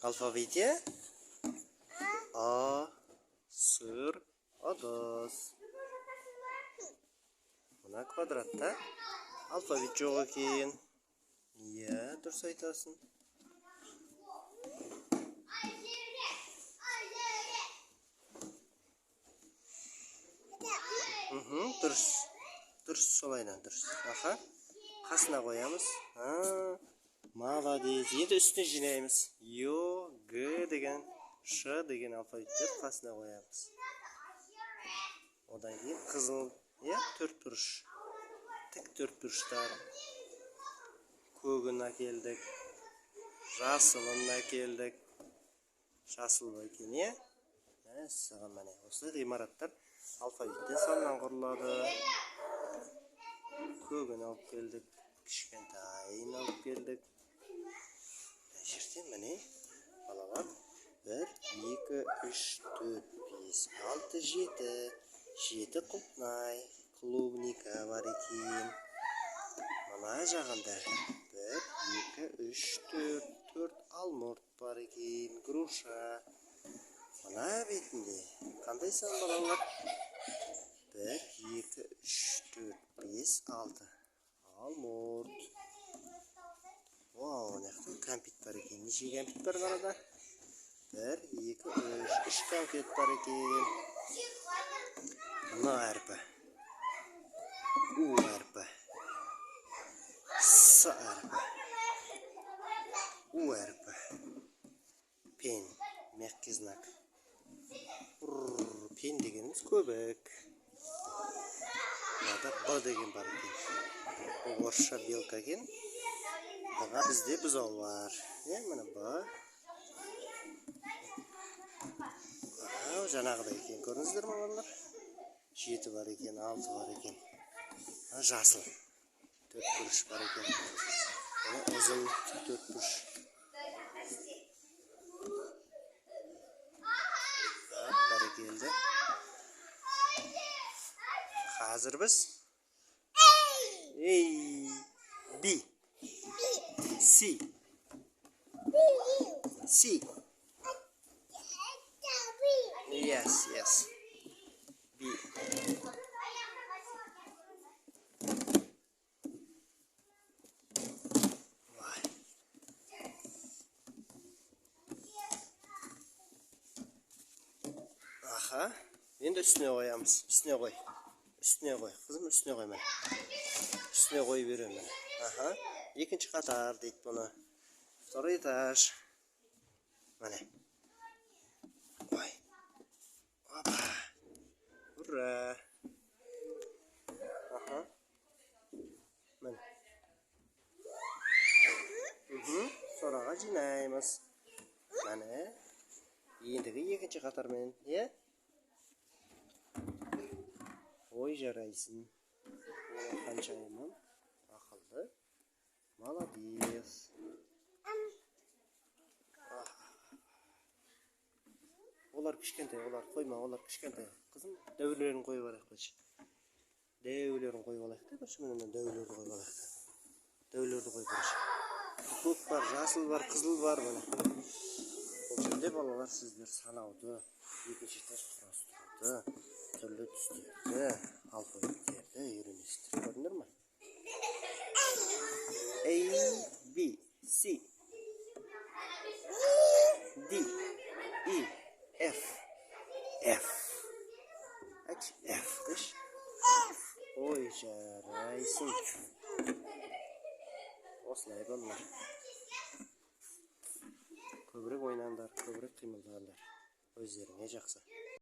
Алфавит, иә? А, сыр, ыдыс. Мына квадратта алфавит жоқ екен. Иә, дұрыс айтасың. Дұрыс. Дұрыс, солайынан дұрыс. Аха. Қасына қоямыз. Молодец. Енді үстіне жинаймыз. Ё, Г деген, Ш деген алфавиттер қасына қоямыз. Одан кейін қызыл, иә, төрт бұрыш. Тік төрт бұрыштар. Көгін әкелдік. Жасылын әкелдік. Жасыл екен, иә? Мәссаған, міне. Осылай ғимараттар алфавиттен саннан құрылады. Көгін алып келдік, кішкентайын алып келдік. Мына жерде міне балалар 1, 2, 3, 4, 5, 6, 7. 7 құлпынай, клубника бар екен. Мына жағында 1, 2, 3, 4, 4 алмұрт бар екен, груша. Мына бетінде қандай сан балалар? 1, 2, 3, 4, 5, 6. Алмұрт. Вау, мына жақта кәмпит бар екен. Неше кәмпит бар мынада? 1, 2, 3. 3 кәмпит бар екен. Н әрпі. У әрпі. С әрпі. У әрпі. Пен. Мягкий знак. Пен дегеніміз көбік. Мынада Б деген бар екен. Бұл орысша белка екен. Бұға бізде бұзау бар. Е, міне Б. Жаңағыдай екен. Көрдіңіздер ме, балалар? 7 бар екен, 6 бар екен. Жасыл. 4 бұрыш бар екен. Міне ұзын 4 бұрыш. Бәрекелді. Қазір біз A, B, C, C. Yes, yes. B. Аха. Енді үстіне қоямыз. Үстіне қой. Үстіне қой. Қызым, үстіне қой міне. Үстіне қойып беремін міне. Аха. Екінші қатар дейді бұны. Второй этаж. Міне. Ой. Опа. Ура. Аха. Міне. Сораға жинаймыз. Міне. Ендігі екінші қатармен, иә? Ой, жарайсың. О, ханшайымым. Ақылды. Молодец. Олар кішкентай, олар қойма, олар кішкентай. Қызым, дәулерін қойып алайық бірінші. Дәулерін қойып алайық та, бірінші міне дәулерді қойып алайық та. Дәулерді қой бірінші. Көк бар, жасыл бар, қызыл бар міне. Бұл жерде балалар сіздер санауды, екінші этаж құрастыруды, түрлі түстерді, алфавиттерді үйренесіздер. Көрдіңдер ме? A, B, C, D, E, F, F. H, F деші. Ой, жарайсың. Осылай балалар. Көбірек ойнаңдар, көбірек қимылдаңдар. Өздеріңе жақсы.